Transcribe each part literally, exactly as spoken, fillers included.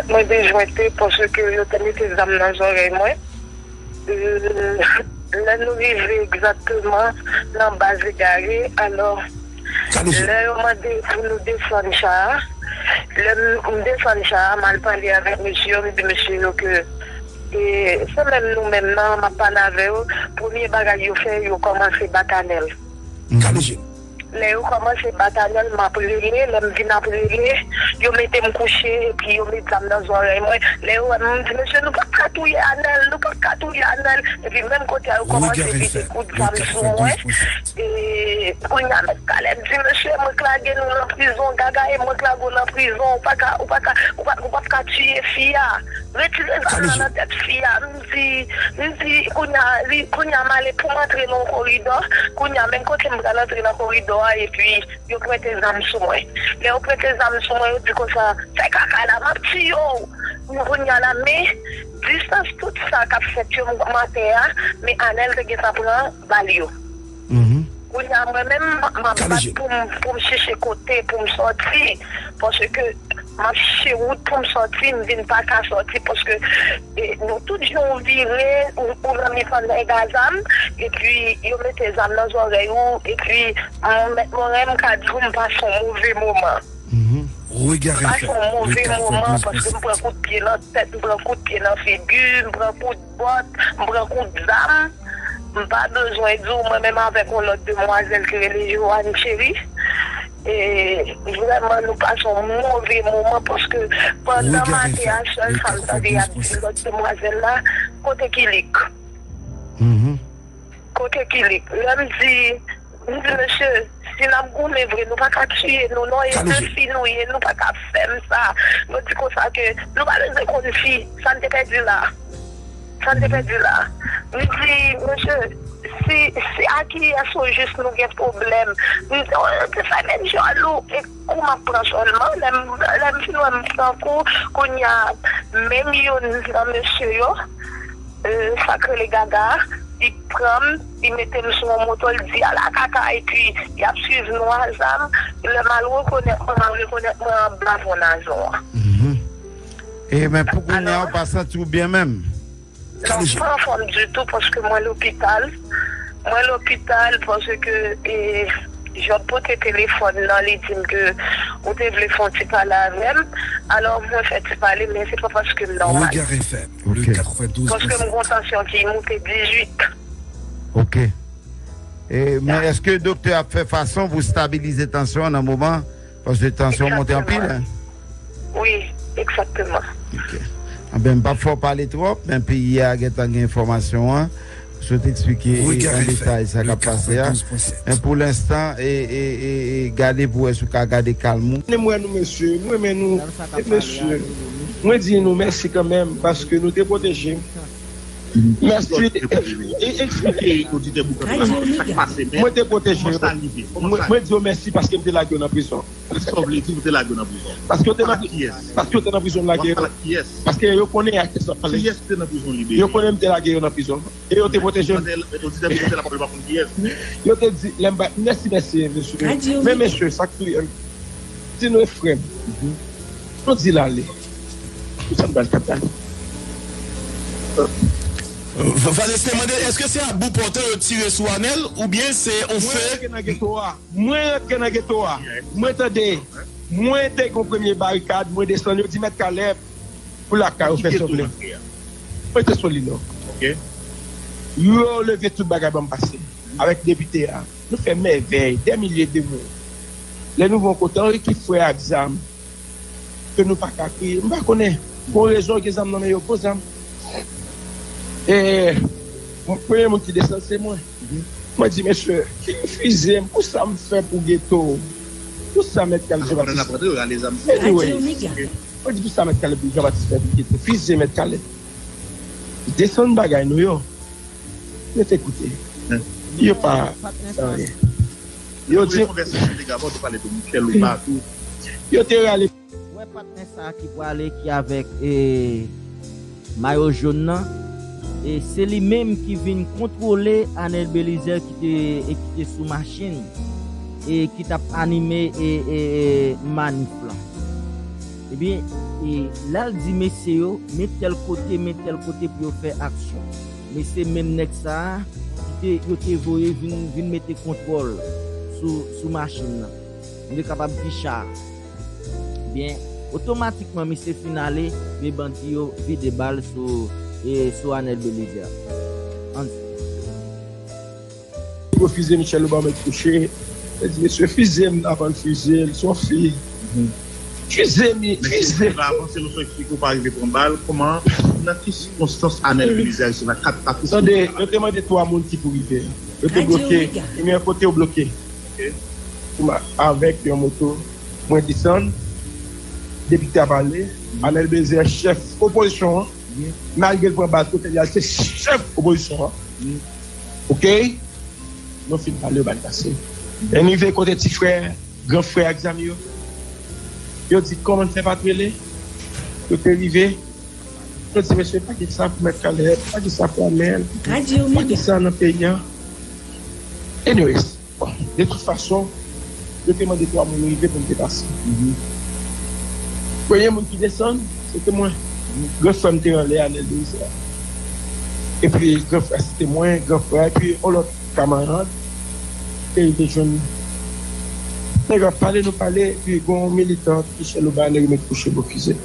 Mwen te jwente paske yo te mete zam nan zòrèy mwen. Lè nou rive egzakteman nan baz egare, alò, lè yo mande pou nou desann cha a, lè m desann cha a, m al pale avèk mesye yo, m di mesye yo ke e, se menm nou menm nan, m ap pale avè yo, premye bagay yo fè, yo kòmanse bat Anèl. Lè yo kòmanse bat Anèl, m ap rele, lè m vin ap rele, yo mete m kouche, epi yo met zam nan zòrèy mwen. Lè yo wè m, m di, mesye, nou pa ka touye Anèl, nou pa ka touye Anèl. Epi menm kote a, yo kòmanse mete kout zam sou mwen. E, kounye a, mèt Kalèb di, mesye, mwen k lage nou nan prizon, Gaga e mwen k lage w nan prizon, ou pa ka, ou pa ka, ou pa, ou p ap ka tiye fi a. Retire zam nan nan tèt fi a. M di, m di, kounye a, li, kounye a, m ale pou m antre nan yon koridò. Kounye a, menm kote m pral antre nan koridò a, epi yo prete zam sou mwen. Lè yo prete zam sou mwen, yo di konsa, fè kaka la, m ap tiye w. Kounye a la, men, distans tout sa k ap fèt yo, m atè a, men Anèl te gentan pran bal yo. Kounye a, mwen menm, m ap bat pou m, pou m chèche kote, pou m sòti. Paske m ap chèche wout pou m sòti, m vin pa ka sòti. Paske e, nou tout jan w vire, ou, ou nan mitan nèg a zam, epi yo mete zam nan zòrèy ou, epi mwen menm, m ka di w, m pase yon move moman. M pase yon move moman, paske m pran kout pye nan tèt, m pran kout pye nan figi, m pran kout bòt, m pran kout zam. M pa bezwen di w, mwen menm avèk yon lòt demwazèl ki rele Joanne Cherie. E vrèman, nou pase yon move moman, paske pandan m atè a, sèl sa m tande y ap di lòt demwazèl la, kote Kilik? Kote Kilik? Lè m di, m di, mesye, si n ap goumen vre, nou pa ka tiye nou, non, e se fi nou ye, nou pa ka fè m sa. Yo di konsa ke nou pa bezwen konn fi, sa n te pèdi la. Sa n te pèdi la. M di, mesye, si, si a kiyès ojis nou gen pwoblèm? M di, o, yo te fè nèg jòl ou. E kou m ap pran sèlman, lè m, lè m fin wè m pran kou, kounye a, menm youn nan mesye yo, e, sa k rele Gaga, li pran m, li mete m sou yon moto, li di, "Ala kaka," epi y ap swiv nou a zam. Lè m al rekonèt mwen, m al rekonèt mwen anba fon nazon an. E, men pou kounye a, ou pa santi w byen menm? Non, m pa anfòm ditou paske mwen lopital. Mwen lopital paske, e, Job pote telefòn nan, li di m ke ou te vle fè yon ti pale avè m. Alò, mwen fè ti pale, men se pa paske m nòmal. Paske m gon tansyon ki moute dizuit. Ok. E, men èske doktè ap fè fason pou stabilize tansyon an nan moman? Paske tansyon monte anpil, hein? Wi, egzakteman. Ok. Anben, m p ap fè w pale twòp, men peyi a gentan gen enfòmasyon an. Sot eksplike an detay sa k ap pase a. Men pou lenstan, e, e, e, e, gade pou wè si w ka gade kalm ou. M wè nou, mesye, m renmen nou, mesye. Mwen di nou mèsi kanmenm, paske nou te pwoteje m. Mèsi. E, eksplike oditè Boukant la sa k pase, men. Mwen te pwoteje yo. Mwen, mwen di yo mèsi paske m te lage yo nan prizon. Sa w vle di, ou te lage yo nan prizon? Paske yo te nan, paske yo te nan prizon, m lage yo. Paske yo konnen a kiyès m ap pale. Kiyès ki te nan prizon libere? Yo konnen m te lage yo nan prizon. E yo te pwoteje m. Oditè Boukant la pa konn kiyès. Yo te di, lè m ba, mèsi, mèsi, mesye. Men mesye, sa k touye m. Di nou, frè m. Nou di l ale. Pou sa m pral tap ale. Vanessa te mande, èske se ak bout pòtan yo tire sou Anèl, oubyen se yon fe? Mwen rantre nan geto a. Mwen rantre nan geto a. Mwen tande. Mwen te gon premye barikad, mwen desann, yo di, Mèt Kalèb, pou lakay ou fè sovle. Mwen te solid non. Yo leve tout bagay ban m pase. Avèk depite a. Nou fè mèvèy, dè milye de moun. Lè nou vin yon kote, yon ekip frè ak zam, ke nou pa ka kriye. M pa konnen. Gon rezon gen zam nan men yo, gon zam. E, premye moun ki desann, se mwen. Mwen di, mesye, ki fize m, pou sa m fè pou geto? Pou sa Mèt Kalèb Jean Baptiste? Anyway, mwen di, pou sa Mèt Kalèb Jean Baptiste fè pou geto? Fize Mèt Kalèb. Desann bagay nou yo. Yo te koute. Yo pa anyen. Yo di. Yo te rale. Ou wè patnè sa a ki prale, ki avèk, e, mayo jòn nan, e se li menm ki vin kontwole Anèl Belizaire ki te, e ki te sou machin, e ki t ap anime, e, e, e, manif lan. Ebyen, E l al di mesye yo, men tèl kote, men tèl kote pou yo fè aksyon. Men se menm nèg sa a, ki te, yo te voye vin, vin mete kontwòl sou, sou machin nan. M te kapab di cha a. Byen, otomatikman, misye fin ale, men bandi yo vide bal sou, e, sou Anèl Belizaire. Ann- Refize Michel Obama kouche. Li di, mesye, fize m avan l fize l, se yon fi. Fize m, fize m. Avanse, nou fè eksplike ou pa rive pran bal, kòman, nan ki sikonstans Anèl Belizaire resevwa kat pakou? Tande, yo te mande twa moun ki pou rive. Yo te bloke, premye kote yo bloke. Avèk yon moto, mwen desann, depite a pale, Anèl Belizaire chèf opozisyon an, malgre l pran bal kote l al, se chèf opozisyon an. Oke? Nou fin pale, yo ba l pase. Lè n rive kote ti frè, gran frè ak zanmi yo, yo di, kòman n fè pa t rele? Yo te rive, yo di, mesye, pa gen sa pou Mèt Caleb, pa gen sa pou Anèl, pa gen sa nan peyi a. Anyways, bon, de tout fason, yo te mande twa moun rive pou m te pase. Premye moun ki desann, se te mwen. Gran frè m te anlè, Anèl Belizaire. Epi gran frè, se te mwen, gran frè, epi yon lòt kamarad te rive jwenn nou. Nèg ap pale, nou pale, epi gen yon militan, Michel Obama, nèg met kouche bò fize.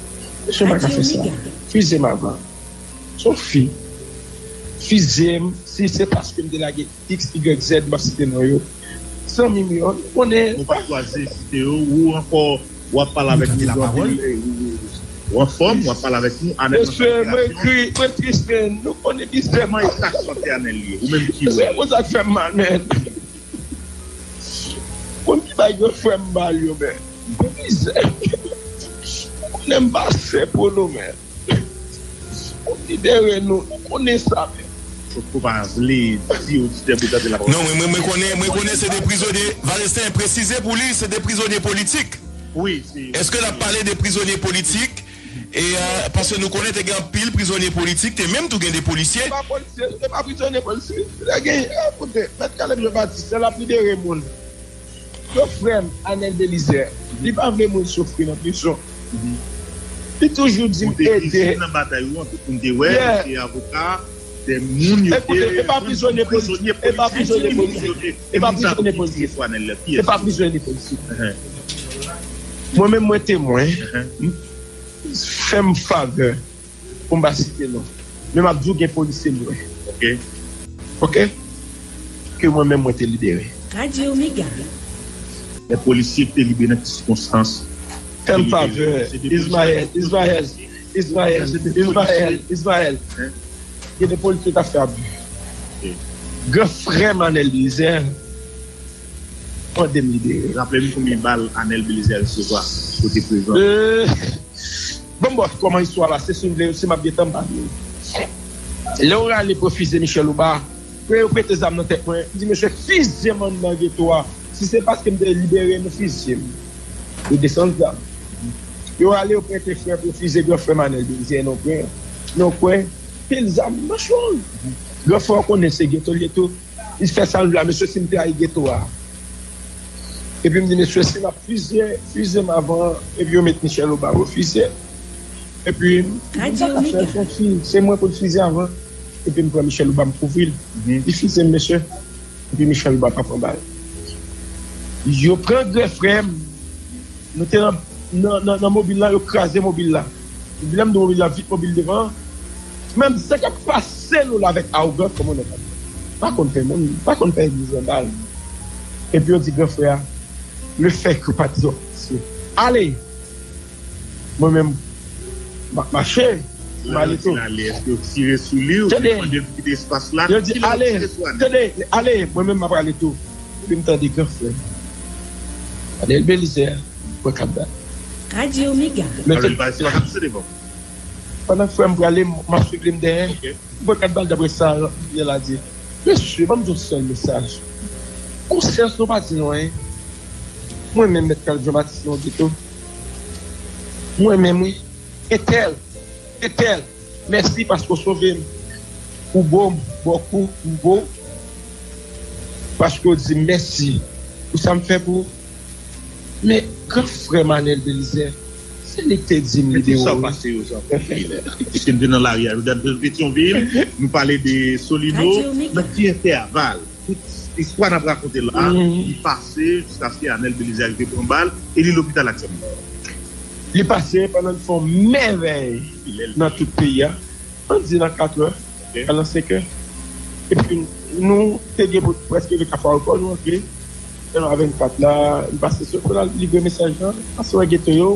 Mesye, pa ka fè sa. Fize m avan. Se yon fi. Fize m, si se paske m te lage X, Y, Z, m ap site non yo. Zanmi m yo, nou konnen. Ou pa chwazi site yo, ou ankò, w ap pale avèk nou, Jean Philippe, ou anfòm, w ap pale avèk nou, Anèl nan fè revelasyon. Mesye, mwen ekri, mwen triste, nou konnen bizè. Kòman eta sante Anèl ye? Ou menm ki wè? Mesye, konsa k fè m mal, men. Konn ki bay gran frè m ba l yo, men. Mwen bizè. Ou konnen m pa sè pou nou, men. Ou libere nou, nou konnen sa menm. Ou pa vle di oditè pou tande la pawòl. Non, mwen, mwen, mwen konnen, mwen konnen se de prizonye. Valesten, presize pou li, se de prizonye politik. Wi, se. Èske l ap pale de prizonye politik? E, euh, paske nou konnen te gen anpil prizonye politik, te menm tou gen de polisye. Se pa polisye, se pa prizonye politik. Te gen, eh, koute, Mèt Caleb Jean Baptiste, se l ap libere moun. Gran frè m, Anèl Belizaire, li pa vle moun soufri nan prizon. Li toujou di m ede. Ou te vizib nan batay ou an, tout moun te wè, ou te avoka, de moun yo te. Ekoute, e pa prizonye politik, e pa prizonye politik, e pa prizonye politik, e pa prizonye politik. Mwen menm, mwen temwen, fè m favè. Pou m pa site non. Men m ap di w gen polisye m wè. Oke? Oke? Ke mwen menm mwen te libere. Radyo Omega. Men polisye ki te libere nan ki sikonstans? Fè m favè, Ismael, Ismael, Ismael, Ismael, Ismael. Gen de polisye k ap fè abi. Gran frè m Anèl Belizaire mande m libere. Raple m konbyen bal Anèl Belizaire resevwa kote prezan? Bon, bòs, kòman istwa la? Se si m vle, si m ap gen tan, m pa vle. Lè yo rale pran fize Michel Obama, yo prete zam nan tèt mwen. M di, mesye, fize m anndan geto a. Si se paske m te libere nou, fize m. Yo desann zam. Yo rale, yo prete frè m, yo fize gran frè m Anèl Belizaire, non, frè. Non, frè. Pil zam, machwon. Gran frè w konnen se geto l ye tou. Li fè sa l vle a, mesye, si m te al geto a. Epi m di, mesye, si m ap fize, fize m avan, epi yo met Michel Obama fize. Epi m di, m pa ka fè, se yon fi, se mwen pou l fize avan. Epi m pran Michel Obama, m kouvri l. Li fize m, mesye. Epi Michel Obama pa pran bal. Yo pran gran frè m. Nou te nan, nan, nan, nan mobil la, yo kraze mobil la. Epi lè m di mobil la, vit mobil devan an. Menm sa k ap pase nou la avèk awogans kòm onèt. Pa konn fè moun, pa konn fè egliz vandal. Epi yo di gran frè a, le fè ke w pa di yon pati. Ale! Mwen menm, m ap mache. M ale tou. Lè yo fin ale, èske yo tire sou li oubyen pandan l kite espas la? Yo di ale, tande, ale, mwen menm m ap ale tou. Epi m tande gran frè m, Anèl Belizaire, pran kat bal. Radyo Omega. Anèl Belizaire pa ka pase devan. Pandan frè m prale, m ap swiv li, m dèyè. M pran kat bal, daprè sa Anèl la di. Mesye, ban m di yon sèl mesaj. Konsyans nou pa di nou anyen. Mwen menm, Mèt Caleb Jean Baptiste, se yon geto. Mwen menm, wi. Entèl, entèl, mèsi paske w sove m. Ou bo m, bòkou, m bo w. Paske w di m mèsi pou sa m fè pou ou. Men, gran frè m Anèl Belizaire, Se li ki te di m li dewoule. Sa pase yo, sa fè pil. Piske m te nan lari a, Jòdàn, Petyonvil, nou pale de Solino, nan ki entèval? Tout istwa n ap rakonte la, li pase jiskaske Anèl Belizaire rive pran bal, e li lopital aktyèlman. Li pase pandan l fè yon mèvèy nan tout peyi a. Ann di nan katrè, al nan senkè. Epi nou te gen pou prèske le kafou ankò, nou antre. Nan vennkat la, li pase sou pou n al livre mesaj lan. Pase wè geto yo,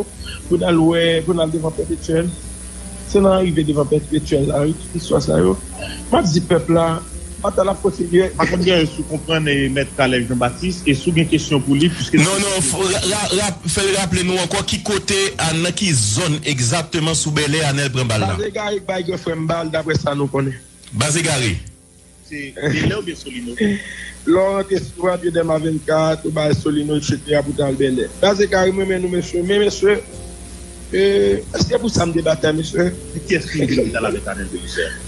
pou n al wè, pou n al devan Pèpetyèl. Se nan rive devan Pèpetyèl la, wi, tout istwa sa yo. M ap di pèp la, batay la ap kontinye. Pa konn gen si w konprann, e, Mèt Caleb Jean Baptiste, e si w gen kesyon pou li, piske... Non, non, f- ra- ra- rap- fè l raple nou ankò ki kote, a, nan ki zòn egzakteman sou Bèlè Anèl pran bal la. Baz Egare k bay gran frè m bal, daprè sa nou konnen. Baz Egare. Se Bèlè oubyen Solino? Lè w rantre sou Radyo Dèma vennkat, ou bay Solino, etsetera, pou w ta al Bèlè. Baz Egare, m renmen nou, mesye. Men, mesye, e, se pou sa m te batay, mesye. Kiyès ki vin lopital avèk Anèl Belizaire?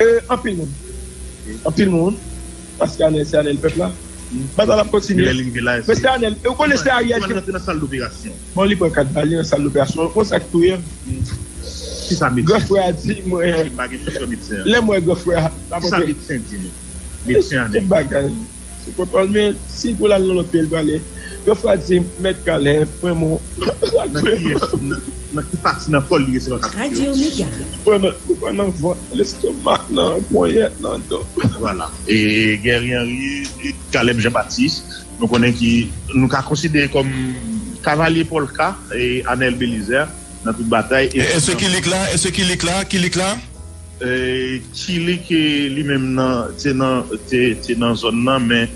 E, anpil moun. Anpil moun. Paske Anèl se Anèl pèp la. Batay la ap kontinye. Lè l rive la, mesye Anèl, ou konnen se Ariel ki rantre nan sal doperasyon. Bon, li pran kat bal, li nan sal doperasyon. Ou konn sa k touye l? Ki sa medsen? Gran frè a di mwen, lè m wè gran frè a, ki sa medsen di nou? Medsen Anèl. Tout bagay. Se kontwòl, men si pou l al nan lòt peyi, l prale. Gran frè a di, Mèt Caleb, pran men w. Nan ki, nan, nan ki pati nan kò l li resevwa kat yo? Li pran nan, li pran nan vant, lestomak, nan ponyèt, nan do. Vwala. E Guerrier Henry, e Caleb Jean Baptiste, nou konnen ki, nou ka konsidere kòm kavalye pòlka, e Anèl Belizaire, nan tout batay. E, èske Kilik la? Èske Kilik la? Kilik la? E, Kilik, e, li menm nan, te nan, te, te nan zòn nan, men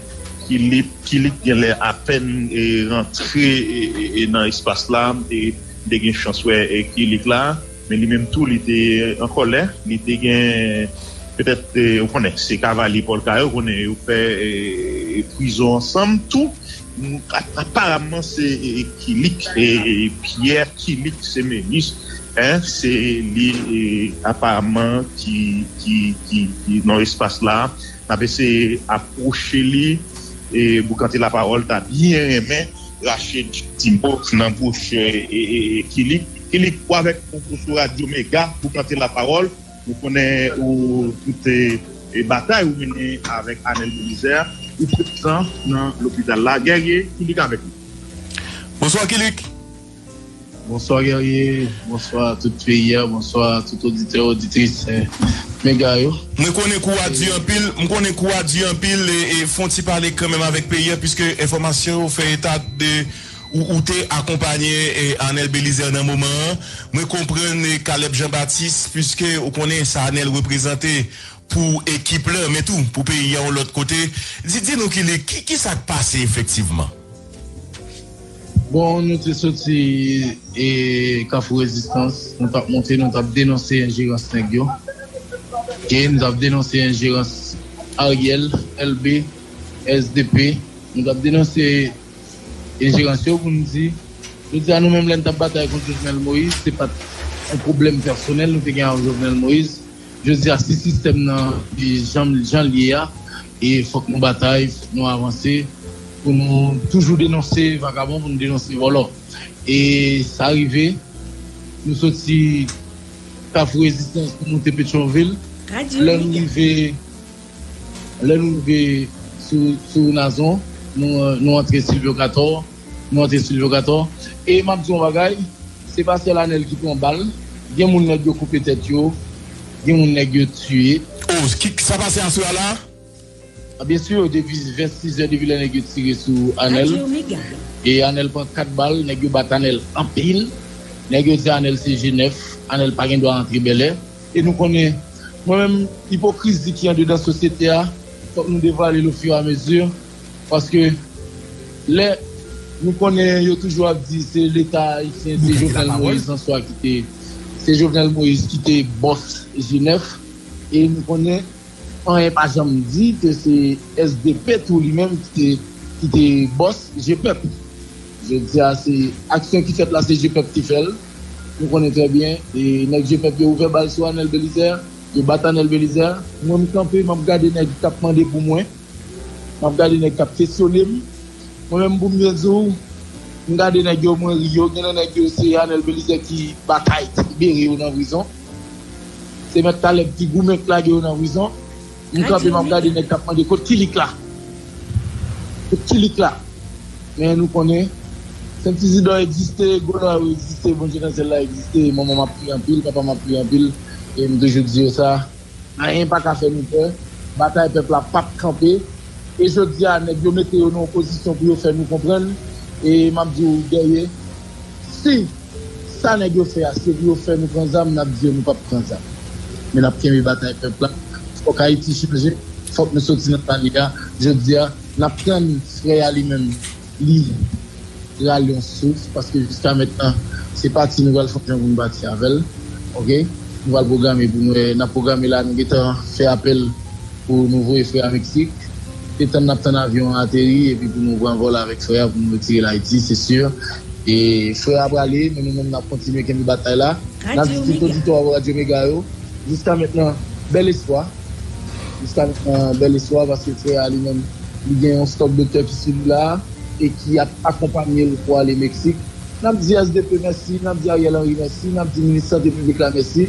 Kilik, Kilik genlè apèn, e, rantre, e, e, e, nan espas la, e, m te gen chans wè, e, Kilik la, men li menm tou, li te an kòlè, li te gen, petèt, e, ou konnen, se kavalye pòlka yo, konnen yo fè, e, prizon ansanm tou. Aparamman, se, e, Kilik, e, e, Pierre Kilik, se menis, en, se li, e, aparamman, ki, ki, ki, ki nan espas la. N ap eseye apwoche li, e, boukante lapawòl, ta byen renmen rache ti mo nan bouch, e, e, e, Kilik. Kilik, ou avèk nou sou Radyo Mega, boukante lapawòl. Nou konnen ou tout, e, batay ou mennen avèk Anèl Belizaire, ou prezan nan lopital la. Guerrier, Kilik avèk nou. Bonswa, Kilik. Bonswa, Guerrier. Bonswa, tout peyi a. Bonswa, tout oditè, oditris, e, Mega yo. Mwen konnen kou a di anpil, mwen konnen kou a di anpil, e, e fè yon ti pale kanmenm avèk peyi a, piske enfòmasyon yo fè eta de ou, ou te akonpanye, e, Anèl Belizaire nan moman an. Mwen konprann, e, Caleb Jean Baptiste, piske ou konnen sa Anèl reprezante pou ekip la, men tou pou peyi a yon lòt kote. Di, di nou, Kilik, ki, ki sa k pase efektivman? Bon, nou te soti, e, Kafou Rezistans, nou t ap monte, nou t ap denonse enjerans nèg yo. Oke, nou t ap denonse enjerans Ariel, L B, S D P. Nou t ap denonse enjerans yo pou n di, jodi a nou menm lè n t ap batay kont Jovenel Moïse, se pa t yon pwoblèm pèsonèl nou te gen ak Jovenel Moïse. Jodi a, si sistèm nan, e, jan, jan l ye a, e fòk nou batay, fòk nou avanse, pou nou toujou denonse vagabon, pou nou denonse vòlò. E sa rive, nou soti Kafou Rezistans, nou moute Petyonvil. Lè nou rive, lè nou rive sou, sou Nazon, nou, nou antre Silvyo Katò, nou antre Silvyo Katò. E m ap di yon bagay, se pa sèl Anèl ki pran bal, gen moun nèg yo koupe tèt yo, gen moun nèg yo tiye. Oh, ki, sa pase aswè a la? A, byen si, depi vennsis zè, depi lè nèg yo tire sou Anèl, e Anèl pran kat bal, nèg yo bat Anèl anpil. Nèg yo di Anèl se G nèf, Anèl pa gen dwa antre Bèlè. E nou konnen, mwen menm, ipokrizi ki andedan sosyete a, fòk nou devwale l ofiramezu, paske lè nou konnen yo toujou ap di se Leta ayisyen, se Jovenel Moïse an swa ki te, se Jovenel Moïse ki te bòs G nèf, e nou konnen anyen pa janm di ke se S D P tou li menm ki te, ki te bòs G pèp. Jodi a, se aksyon ki fèt la, se G pèp ki fè l. Nou konnen trè byen, e nèg G pèp yo ouvè bal sou Anèl Belizaire, yo bat Anèl Belizaire. Mwen, m kanpe, m ap gade nèg k ap mande pou mwen. M ap gade nèg k ap kesyone m. Mwen menm, pou m byen di w, M gade nèg yo, mwen ri yo. Gen nan nèg yo, se Anèl Belizaire ki batay, ki bere yo nan prizon. Se Mèt Caleb ki goumen k lage yo nan prizon. M kanpe, m ap gade nèg k ap mande, "Kot Kilik la? Kot Kilik la?" Men nou konnen, Sent Izidò egziste, Golo egziste, Bondye nan syèl la egziste, manman m ap priye anpil, papa m ap priye anpil, e m toujou di yo sa, anyen pa ka fè nou pè, batay pèp la p ap kanpe, e jodi a, nèg yo mete yo nan yon pozisyon pou yo fè nou konprann, e m ap di w, Guerrier, si sa nèg yo fè a, se pou yo fè nou pran zam, n ap di yo nou p ap pran zam. Men n ap kenbe batay pèp la. Fòk Ayiti chanje. Fòk nou soti nan sa n ye a. Jodi a, n ap tann frè a li menm, li rale yon souf, paske jiska mentnan, se pati nou pral fè yon jan pou nou pati avè l. Oke? Nou pral pwograme pou nou, eh, n ap pwograme la, nou gentan fè apèl pou nou voye frè a Meksik. Se tann n ap tann avyon an ateri, epi pou nou pran vòl avèk frè a, pou nou retire l Ayiti, se si. E frè a prale, men nou menm n ap kontinye kenbe batay la. N ap di tout oditè Radyo Mega yo, jiska mentnan, bèl espwa. Jiska mentnan, bèl espwa, paske frè a li menm, li gen yon stòk doktè ki sou li la, e ki ap akonpanye l pou ale Meksik. N ap di S D P mèsi, n ap di Ariel Henry mèsi, n ap di minis sante piblik la mèsi,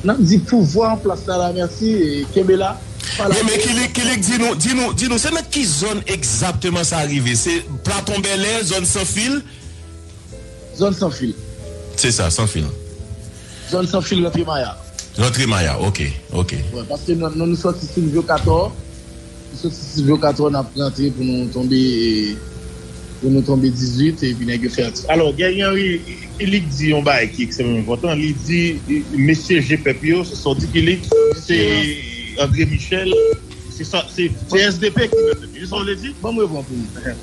n ap di pouvwa an plas la, la mèsi, e kenbe la. Non, men Kilik, Kilik, di nou, di nou, di nou, se nan ki zòn egzakteman sa rive? Se Platon Bèlè, zòn Sanfil? Zòn Sanfil. Se sa, Sanfil. Zòn Sanfil, rantre Maya. Rantre Maya, oke, oke. Wè, paske nou, nou, nou sòti Silvio Kator, nou sòti Silvio Kator, n ap rantre pou nou tonbe, pou nou tonbe dizuit, epi nèg yo fè atis. Alò, Guerrier Henry, Kilik di yon bagay ki ekstrèmman enpòtan. Li di, mesye G pèp yo, se sa w di, Kilik, se André Michel, se sa, se, se S D P ki mete yo. Se sa w vle di? Ban m reponn pou nou.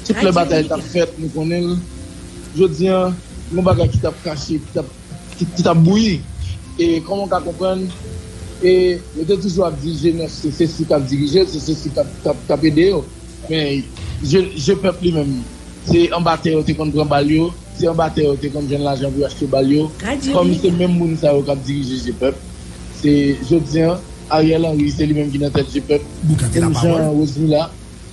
Tout lè batay t ap fèt, nou konnen l. Jodi a, yon bagay ki t ap kache, ki t ap, ki, ki t ap bouyi. E kòman w ka konprann? E yo te toujou ap di G nèf se sesi k ap dirije l, se sesi k ap, k ap, k ap ede yo. Men G, G pèp li menm, se anba tè yo te konn pran bal yo, se anba tè yo te konn jwenn lajan pou yo achte bal yo. Kòm se menm moun sa yo k ap dirije G pèp, se jodi a, Ariel Henry, se li menm ki nan tèt G pèp. Menm jan Rosemila,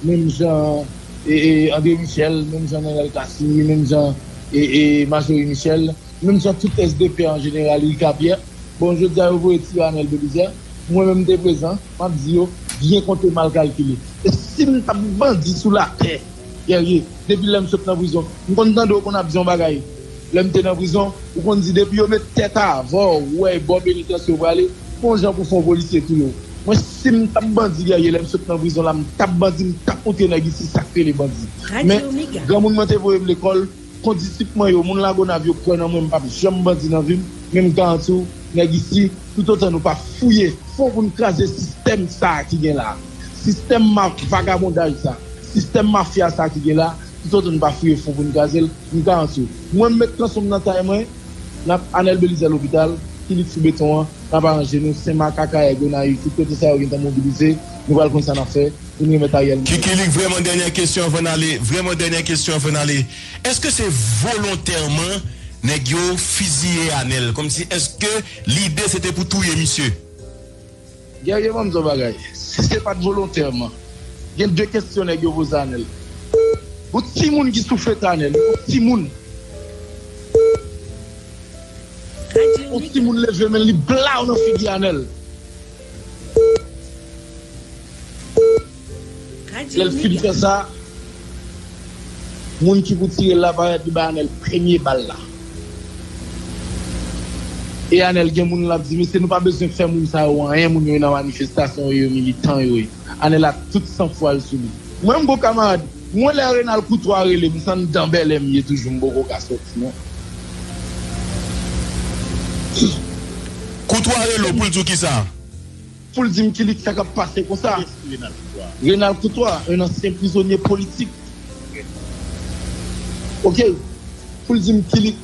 menm jan, e, e, André Michel, menm jan Nenel Cassy, menm jan, e, e, Marjorie Michel, menm jan tout S D P an jeneral, Rika Pierre. Bon, jodi a, yo voye tire Anèl Belizaire. Mwen menm, m te prezan, m ap di yo, byen konte, mal kalkile. E si m t ap bandi sou latè, Guerrier, depi lè m sot nan prizon, m konn tande w konn ap di yon bagay. Lè m te nan prizon, ou konn di depi yo met tèt avè w, ou wè e bò penitansye w prale, gon jan pou fè yon polisye touye w. Mwen, si m t ap bandi, Guerrier, lè m sot nan prizon la, m t ap bandi, m t ap montre nèg isi sa k rele bandi. Men, granmoun mwen te voye m lekòl, kondisip mwen yo, moun Lagonav yo kwè nan mwen, m p ap janm bandi nan vi m, men m garanti w, nèg isi, toutotan nou pa fouye fon pou n kraze sistèm sa a ki gen la a. Sistèm ma-, vagabondaj sa a, sistèm mafya sa a ki gen la a, toutotan nou pa fouye fon pou n kraze l, m garanti w. Mwen, m met kanson m nan tay mwen, n ap Anèl Belizaire lopital, Kilik sou beton an, n ap aranje nou, Senmak, Akayè, Gonayiv, tout kote sa yo gentan mobilize, nou pral konn sa n ap fè, pou n remèt Ariel Henry. Kilik, vrèman dènyè kesyon anvan n ale, vrèman dènyè kesyon anvan n ale. Èske se volontèman nèg yo fiziye Anèl? Kòmsi, èske lide se te pou touye misye? Guerrier, ban m di w bagay. Si se pa t volontèman, gen de kesyon nèg yo poze Anèl. Yon timoun ki souflete Anèl, yon timoun. Yon timoun leve men li blaw nan figi Anèl. Lè l fin fè sa, moun ki pou tire l la parèt, li bay Anèl premye bal la. E Anèl gen moun l ap di, "Mesye, nou pa bezwen fè moun sa yo anyen, moun yo nan manifestasyon yo, yo militan yo ye." Anèl ak tout sanfwa l sou li. Mwen, m gon kamarad, mwen, lè Renald Courtois rele m, se anndan bèlè m ye toujou, m poko ka sòti, non. Courtois rele w pou l di w kisa? Pou l di m, "Kilik, sa k ap pase konsa?" Renald Courtois, un ancien prisonnier politique. Ok. Pou l di m, "Kilik,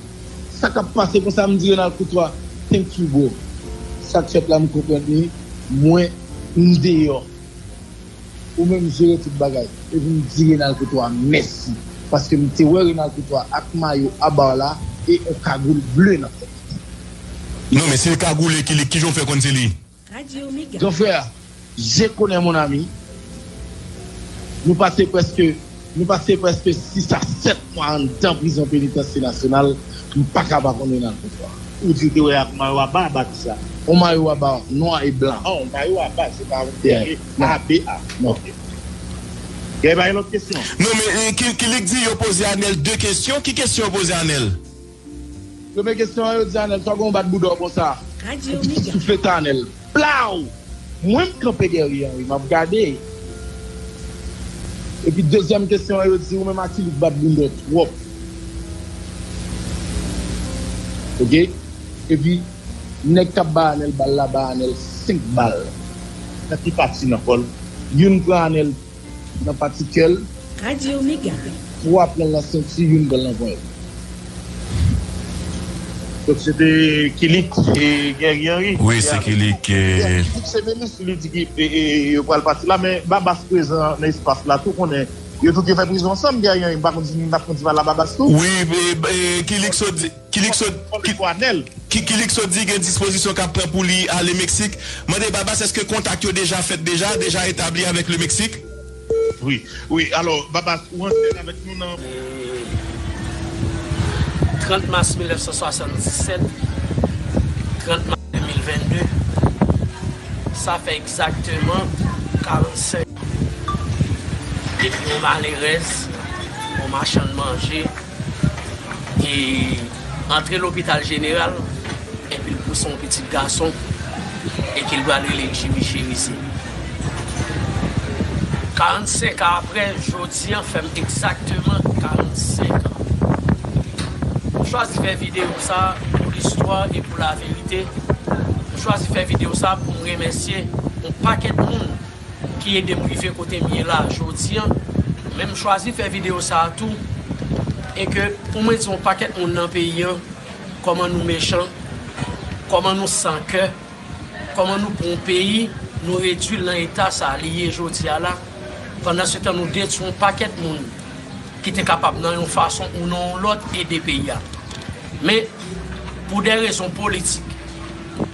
sa k ap pase konsa?" M di Renald Courtois, "Thank you, bro. Sa k fèt la, m konprann li. Mwen, m deyò." Ou menm jere tout bagay. Epi m di Renald Courtois mèsi. Paske m te wè Renald Courtois ak mayo a ba w la e yon kagoul ble nan tèt. Non, men si l kagoule, Kilik, kijan w fè konn se li? Gran frè, je connais mon ami. Nou pase prèske Nou pase prèske sis a sèt mwa anndan prizon penitansye nasyonal, m pa ka pa konn Ronald François. Ou di w te wè ak mayo aba, Batista? On mayo aba nwa e blan. Oh, on mayo aba, se pa on... Yeah. A B A. Non. Ok. Gen pa gen lòt kesyon? Non, men, eh, ki, ki li di yo poze Anèl de kesyon? Ki kesyon yo poze Anèl? Premye kesyon an, yo di Anèl, sa w gen yon bat bouda w konsa? Radyo Mega. Souflete Anèl. Blaw! Mwen, m kanpe dèyè Henry, m ap gade. Epi dezyèm kesyon an, yo di ou menm Akilik bat bouda w twòp. Ok? Epi nèg k ap bay Anèl bal la bay Anèl senk bal nan ki pati nan kò l. Youn pran Anèl nan pati kè l. Radyo Mega. Twa pran l nan senti, youn pran l nan ponyèt. Donk, se te Kilik e Guerrier Henry. Wi, se Kilik, e, Kilik se minis, li di ki, e, e, yo pral pati la, men Babas prezan nan espas la tou, konnen yo tout yo fè prizon ansanm, Guerrier Henry, m pa konn si n ap konn ti pale a Babas tou. Wi, e, e, Kilik sot di, Kilik sot, Ki, Ki, Kilik sot di gen dispozisyon k ap pran pou li ale Meksik. Mande Babas, èske kontak yo deja fèt deja, deja etabli avèk le Meksik? Wi, wi. Alò, Babas, ou antre avèk nou nan... Trant mas mil nèf san swasanndisèt, trant mas de mil vennde, sa fè egzakteman karannsenk. Epi yon malerèz, yon machann manje, e antre lopital jeneral, epi l pouse yon pitit gason, e ke l pral rele Jimmy Cherizier. Karannsenk an apre, jodi an fè m egzakteman karannsenk an. M chwazi fè videyo sa pou listwa e pou laverite. M chwazi fè videyo sa pou m remèsye yon pakèt moun ki ede m rive kote m ye la jodi an. Men m chwazi fè videyo sa a tou, e ke pou mwen di yon pakèt moun nan peyi an, kòman nou mechan, kòman nou san kè, kòman nou pran yon peyi, nou redui l nan eta sa a li ye jodi a la. Pandansetan, nou detwi yon pakèt moun ki te kapab nan yon fason ou nan yon lòt ede peyi a. Men, pou de rezon politik,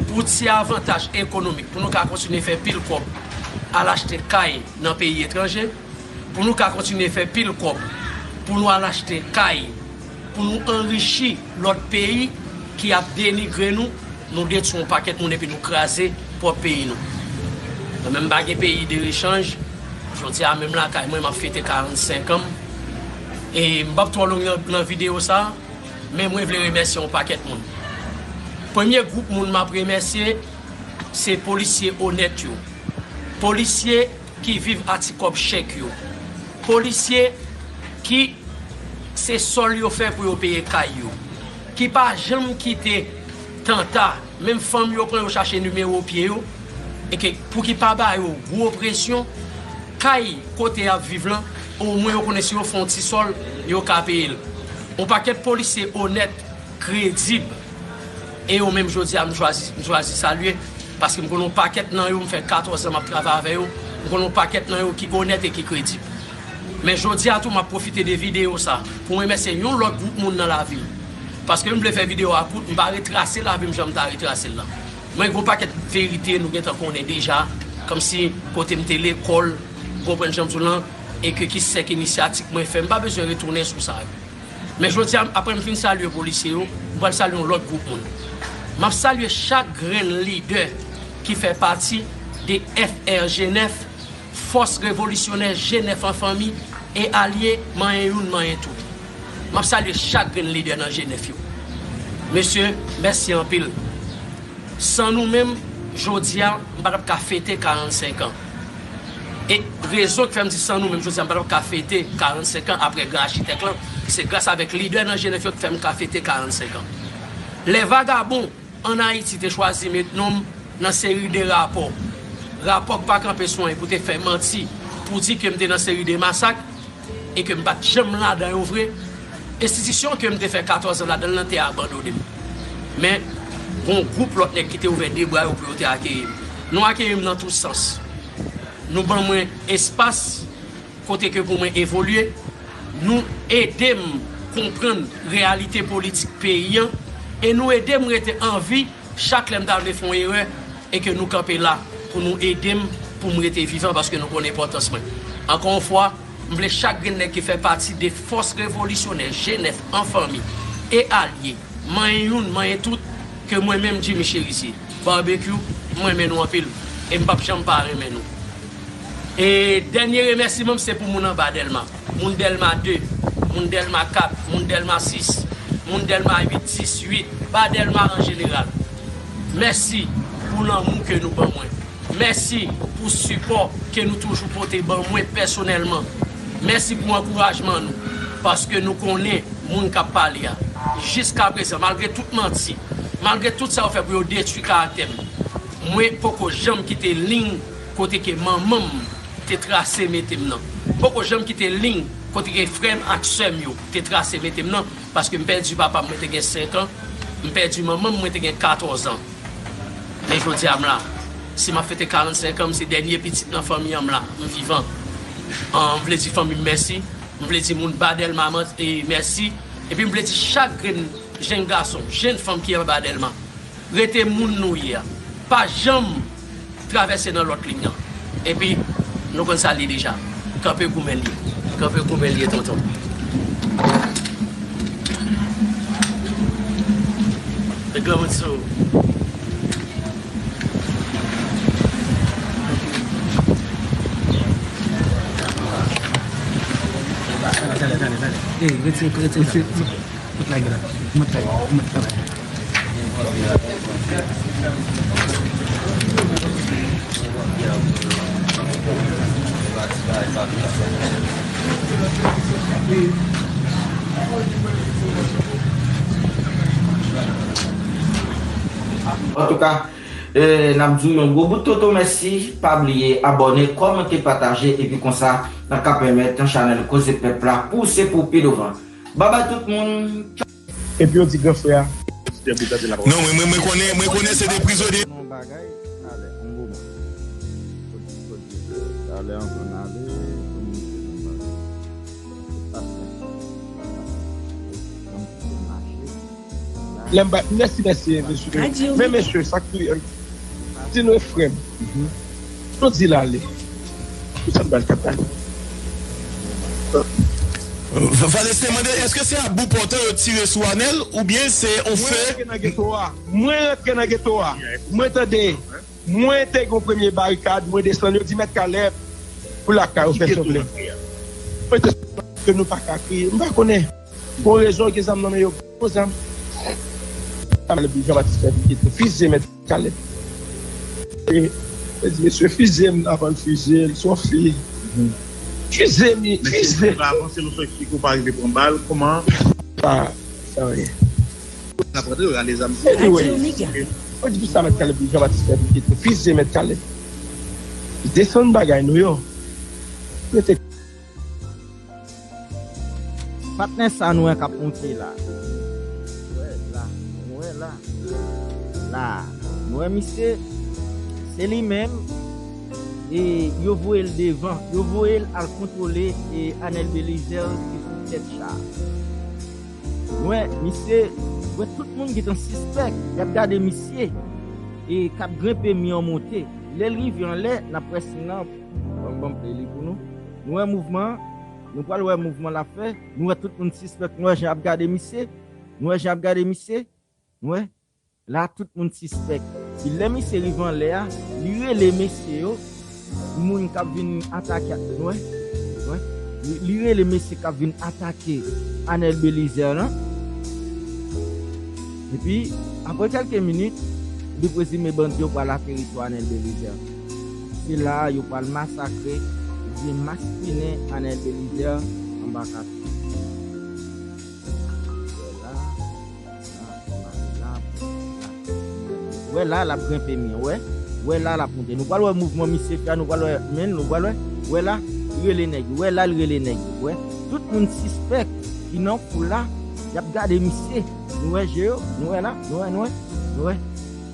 pou ti avantaj ekonomik, pou nou ka kontinye fè pil kòb, al achte kay nan peyi etranje, pou nou ka kontinye fè pil kòb, pou nou al achte kay, pou nou anrichi lòt peyi ki ap denigre nou, nou detwi yon pakèt moun epi nou kraze pwòp peyi nou. Mwen menm m pa gen peyi de rechanj, jodi a menm lakay mwen m ap fete karannsenk an m. E m p ap twò long nan, nan videyo sa, men mwen vle remèsye yon pakèt moun. Premye gwoup moun m ap remèsye, se polisye onèt yo. Polisye ki viv a ti kòb chèk yo. Polisye ki se sòl yo fè pou yo peye kay yo. Ki pa janm kite tanta, menm fanm yo pran yo chache nimewo pye yo, e ke pou ki pa ba yo gwo presyon, kay kote y ap viv lan, omwen yo konnen si yo fè yon ti sòl, yo ka peye l. Yon pakèt polisye onèt, kredib. E yo menm jodi a, m chwazi, m chwazi salye, paske m konnen yon pakèt nan yo, m fè katòz an m ap travay avè yo, m konnen yon pakèt nan yo ki onèt e ki kredib. Men jodi a tou, m ap pwofite de videyo sa pou m remèsye yon lòt gwoup moun nan lavi m. Paske m vle fè videyo a kout, m pa retrase lavi m jan m ta retrase l lan. Mwen gen yon pakèt verite nou gentan konnen deja, kòmsi kote m te lekòl, w konprann jan m di w lan, e ke ki sèk inisyatik mwen fè, m pa bezwen retounen sou sa yo. Men jodi a, apre m fin salye polisye yo, m pral salye yon lòt gwoup moun. M ap salye chak grenn lidè ki fè pati de F R G nèf, Fòs Revolisyonè G nèf an fanmi e alye, manyen youn, manyen tout. M ap salye chak grenn lidè nan G nèf yo. Mesye, mèsi anpil. San nou menm, jodi a, m pa t ap ka fete karannsenk an. E rezon ki fè m di san nou menm, jodi a, m pa t ap ka fete karannsenk an apre gran achitèk lan, se gras avèk lidè nan G nèf yo ki fè m ka fete karannsenk an. Lè vagabon ann Ayiti te chwazi met non m nan seri de rapò, rapò k pa kanpe sou anyen pou te fè manti, pou di ke m te nan seri de masak, e ke m pa t janm ladan yo vre, enstitisyon ke m te fè katòz an ladan l lan te abandone m. Men, gen yon gwoup lòt nèg ki te ouvè de bra yo pou yo te akeyi m. Nou akeyi m nan tout sans. Nou ban mwen espas kote ke pou mwen evolye. Nou ede m konprann reyalite politik peyi an e nou ede m rete an vi chak lè m ta vle fè yon erè e ke nou kanpe la pou nou ede m pou m rete vivan paske nou konn enpòtans mwen. Ankò yon fwa, M vle chak grenn nèg ki fè pati de fòs revolisyonè G nèf an fanmi e alye, manyen youn, manyen tout, ke mwen menm Jimmy Cherizier, Barbecue, m renmen nou anpil, e m p ap janm pa renmen nou. E dènye remèsiman m se pou moun anba Dèlma, moun Dèlma de, moun Dèlma kat, moun Dèlma sis, moun Dèlma uit, sis, uit, ba Dèlma an jeneral. Mèsi pou lanmou ke nou ban mwen. Mèsi pou sipò ke nou toujou pote ban mwen pèsonèlman. Mèsi pou ankourajman nou, paske nou konnen moun k ap pale a. Jiskaprezan, malgre tout manti, malgre tout sa yo fè pou yo detwi karaktè m, mwen poko janm kite liy kote ke manman m te trase mete m nan. M poko janm kite liy kote ke frè m ak sè m yo te trase mete m nan, paske m pèdi papa m, mwen te gen senk an, m pèdi manman m, mwen te gen katòz an. Men jodi a m la. Si m ap fete karannsenk an, m se dènye pitit nan fanmi an, m la, m vivan. An, m vle di fanmi m mèsi, m vle di moun ba Dèlma man-, e, mèsi, epi m vle di chak grenn jenn gason, jenn fanm ki anba Dèlma, rete moun nou ye a. Pa janm travèse nan lòt liy nan. Epi, nou konn sa l ye deja. Kanpe goumen l ye. Kanpe goumen l ye, tonton. Granmoun sou. Talè, talè, talè. Ey, retire, retire sa. Met lage la. Met lage. Met lage. Antouka, e, n ap di w yon gwo bout toto mèsi. Pa bliye abòne, kòmante, pataje, epi konsa, n a ka pèmèt chanèl Koze Pèp la pouse pou pi douvan. Babay tout moun. Epi yo di gran frè a. Non, mwen, mwen, mwen konnen, mwen konnen se de prizonye. Yon bagay, talè, yon moman. Talè, ann ale, pou nou fè yon bagay. Se pa senp. Yon ti mache. Lè m ba, mèsi, mèsi, mesye. Men, mesye, sa k tou, di nou, frè m. Nou di l ale. Pou sa n pral kapab. Vanessa te mande, èske se a bout pòtay yo tire sou Anèl, oubyen se on fe? Mwen rantre nan geto a. Mwen rantre nan geto a. Mwen tande. Mwen te gen premye barikad, mwen desann, yo di, Mèt Caleb, pou lakay ou fè, silvouplè. Mwen te ke nou pa ka kriye. M pa konnen. Bon rezon, gen zam nan men yo. Bon zam. Sa m le Jean Baptiste fè, li te fize Mèt Caleb. E, e di, mesye, fize m avan l fize l, se yon fi. Fize m, fize. Mesye, pa avanse, nou fè eksplike w pa rive pran bal, kòman? Pa, sa anyen. N ap rantre, yo rale zam sou. Anyway, mwen di pou sa Mèt Caleb, Jean Baptiste fè, li te fize Mèt Caleb. Li desann bagay nou yo. Yo te Patnè sa nou wè k ap monte la. Nou wè la, nou wè la. La, nou wè misye, se li menm, e yo voye l devan, yo voye l al kontwole, e Anèl Belizaire ki sou tèt cha a. Nou wè misye, nou wè tout moun gentan sispèk, y ap gade misye, e k ap grenpe mi an monte. Lè l rive anlè, n ap wè si nan, ban m, ban m play li pou nou. Nou wè mouvman an, nou pral wè mouvman l ap fè. Nou wè tout moun sispèk, nou wè jan y ap gade misye, nou wè jan y ap gade misye, nou wè, la tout moun sispèk. Epi lè misye rive anlè a, li rele mesye yo, moun k ap vin atake, nou wè, nou wè, li, li rele mesye k ap vin atake Anèl Belizaire lan. Epi, apre kèlke minit, li prezime bandi yo pral ateri sou Anèl Belizaire. Se la a yo pral masakre oubyen maspinen Anèl Belizaire anba katouch. Wè la, la, la, la. Wè la, l ap grenpe mi an, wè. Wè la, l ap monte. Nou pral wè mouvman misye fè a, nou pral wè, men, nou pral wè. Wè la, li rele nèg yo. Wè la, li rele nèg yo. Wè. Tout moun sispèk ki nan foul la, y ap gade misye. Nou wè je yo, nou wè la, nou wè, nou wè, nou wè,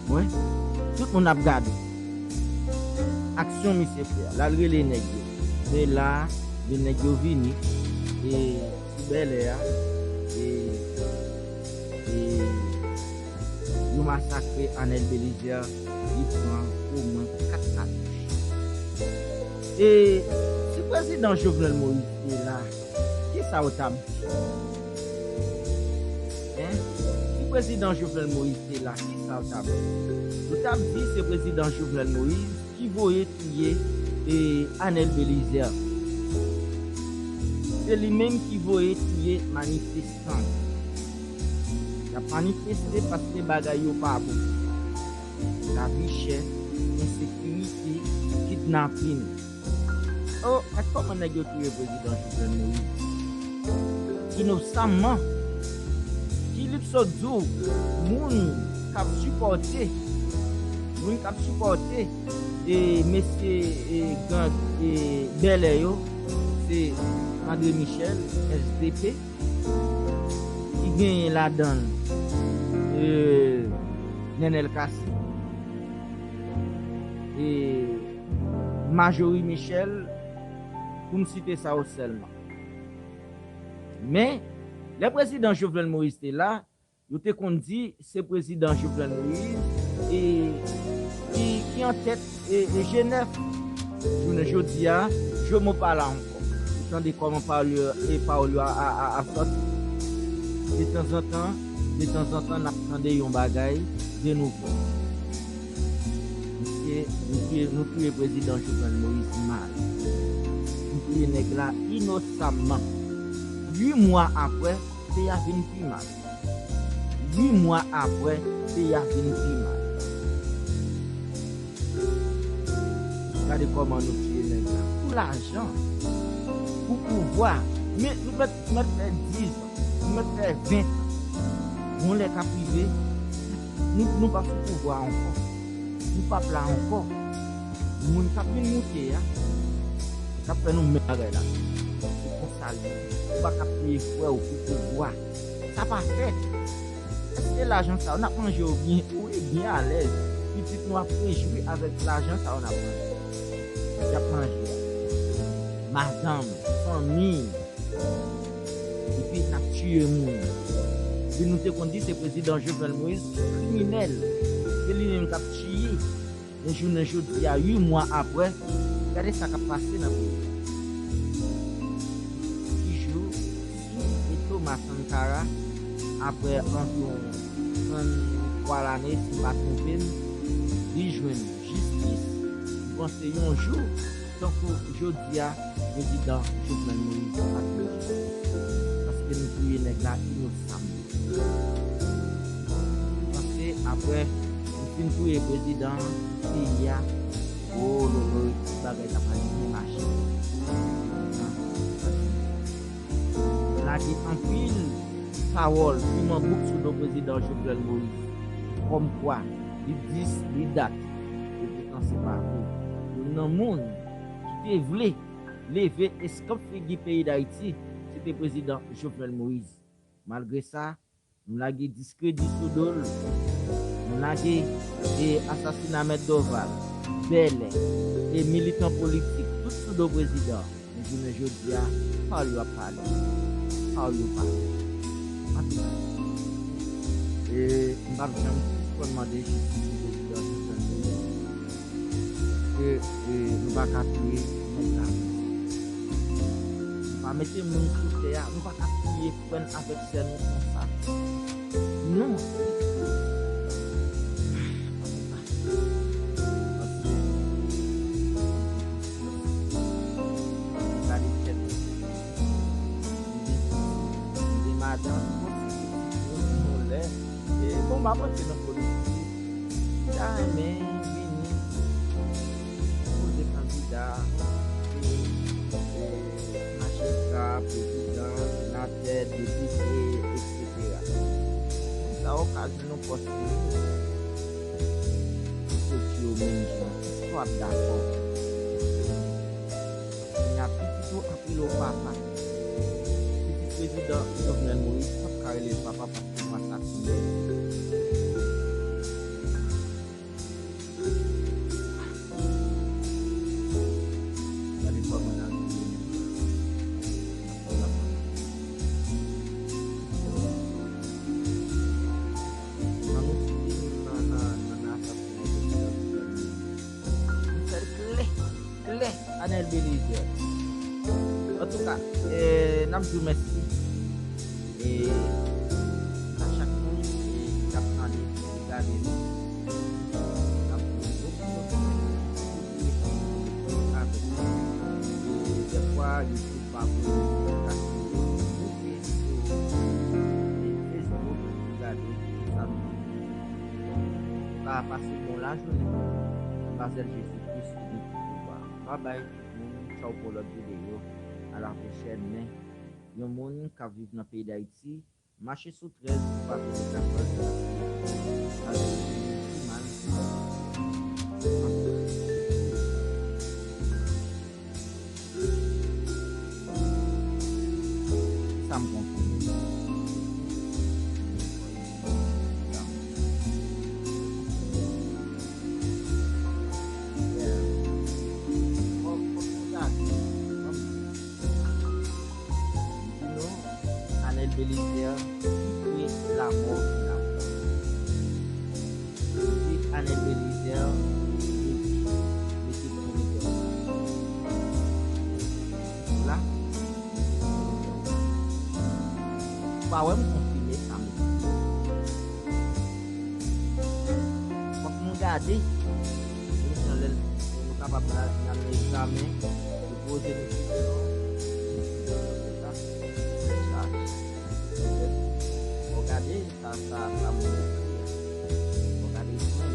nou wè. Tout moun ap gade. Aksyon misye fè a. L al rele nèg yo. Se la, de nèg yo vini. E sou bèlè a. E, e yo masakre Anèl Belizaire. Li pran omwen kat katouch. E se Prezidan Jovenel Moïse te la, kisa w t ap di? Hein? Si prezidan Jovenel Moïse te la, kisa w t ap di? Ou t ap di se prezidan Jovenel Moïse ki voye touye, e, Anel Belizaire. Se li menm ki voye touye manifestan. Y ap manifeste paske bagay yo pa bon. Lavi chè, ensekirite, kidnapin. Oh, gad kòman nèg yo touye prezidan Jovenel Moïse. Inosanman. Philippe Sodzou, moun k ap sipòte, moun k ap sipòte, e, mesye, e, gang, e, Bèlè yo, se André Michel, S D P, ki genyen ladan l, e, Nenel Cassy, e, Marjorie Michel, pou m site sa yo sèlman. Men, lè prezidan Jovenel Moïse te la, yo te konn di se prezidan Jovenel Moïse, e, ki, ki antèt, e, e, G nèf. Jounen jodi a, Jomo pa la ankò. Ou tande kòman pawòl yo, e, pawòl yo a, a, a, ap sòti. Detanzantan, detanzantan, n ap tande yon bagay de nouvo. Misye, nou touye, nou touye prezidan Jovenel Moïse mal. Nou touye nèg la inosanman. Uit mwa apre, peyi a vin pi mal. Uit mwa apre, peyi a vin pi mal. Gade kòman nou touye nèg la. Pou lajan, pou pouvwa. Men nou mèt, nou mèt fè diz an, nou mèt fè ven an. Yon lè k ap rive, nou, nou pa sou pouvwa ankò. Nou p ap la ankò. Moun k ap vin moute a, k ap fè nou menm bagay la. Se konsa l ye. Ou pa ka touye frè w pou pouvwa. Sa pa fèt. Èske lajan sa yo, n ap manje yo byen, wi, byen alèz? Pitit nou ap rejwi avèk lajan sa yo n ap manje. Y ap manje a. Madanm, fanmi, epi n ap tiye moun. Epi nou te konn di se prezidan Jovenel Moïse, kriminèl. Se li menm k ap tiye. Men jounen jodi a, uit mwa apre, gade sa k ap pase nan peyi a. Ti Jou, Sou e Thomas Sankara, apre anviwon tranntwa lane, si m pa twonpe m, li jwenn jistis. M panse yon jou, tankou jodi a, prezidan Jovenel Moïse ap jwenn jistis. Paske nou touye nèg la inosanman. Panse apre nou fin touye prezidan peyi a, o lolo, bagay la pral byen mache. Lage anpil pawòl piman bouk sou do prezidan Jovenel Moïse. Kòmkwa, li dis, li dat. Epitan se pa vre. Youn nan moun ki te vle leve eskanp figi peyi Dayiti, se te prezidan Jovenel Moïse. Malgre sa, nou lage diskredi sou do l. Nou lage, e, asasina Mèt Dorval, Bèlè, e militan politik, tout sou do prezidan. Men jounen jodi a, pawòl yo ap pale. Pawòl yo pale. Antouka, e, m p ap janm sispann mande jistis pou prezidan Jovenel Moïse. Ke, e, nou pa ka touye nèg la. Nou pa mete moun sou tè a, nou pa ka touye frè n avèk sè nou konsa. Non. Paske, gade tèt nou. Mande madanm, bon, si nou lè, e, bon, m ap antre nan politik. M ta renmen vini poze kandida pou, e, majistra, prezidan, senatè, depite, etsetera. Sa okazyon nou pòs pou nou. Misye di yo menm jan, èske w ap dakò? Kounya pitit ou ap rele w papa. Pitit prezidan Jovenel Moïse p ap ka rele l papa paske nou asasinen l. Gade kòman n ap viv. Nan nou sou li, nan, nan, nan, nan asasinen prezidan Jovenel Moïse. Nou fè l klè, klè, Anèl Belizaire. Antouka, eh, n ap di w mèsi. E a chak moun, eh, k ap tande, ki gade nou, n ap di w mèsi. Kontinye konekte avèk nou. E dèfwa, YouTube pa voye notifikasyon yo, nou kreye videyo, e Facebook pou gade sa nou. Antouka, pase bon lajounen. Nan non Jezi Kris ki gen tout pouvwa. Babay tout moun. Tchaw pou lòt videyo. A la pwochèn. Men yon moun k ap viv nan peyi Dayiti, mache sou trèz pou pa vin lakay la. Sa vle di pi mal. Sa m konprann. Yeah. Fòk, fòk nou gade. Fòk nou di nou, Anèl Belizaire, ki kwe lamò ki lamò. Ki Anèl Belizaire, ki mete pwomotè sa. La, ou pa wè m konfime sa m di. Fòk nou gade. Misyon lè nou kapab la, n al nan egzamen, yo poze nou kesyon. Sa, sa, fò gade sa, sa, sa moun yo di a. Fò gade sa.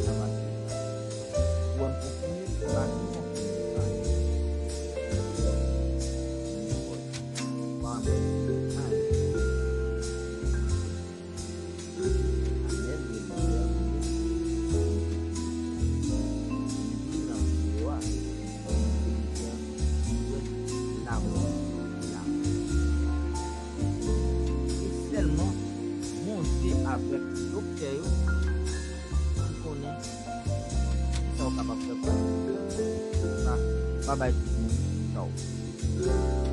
Sa va se sa. Ou wè m konfime, ou pa di m konfime. E sèlman Bondye avèk doktè yo ki konnen kisa w kapab fè pou al. Antouka, babay tout moun. Tchaw.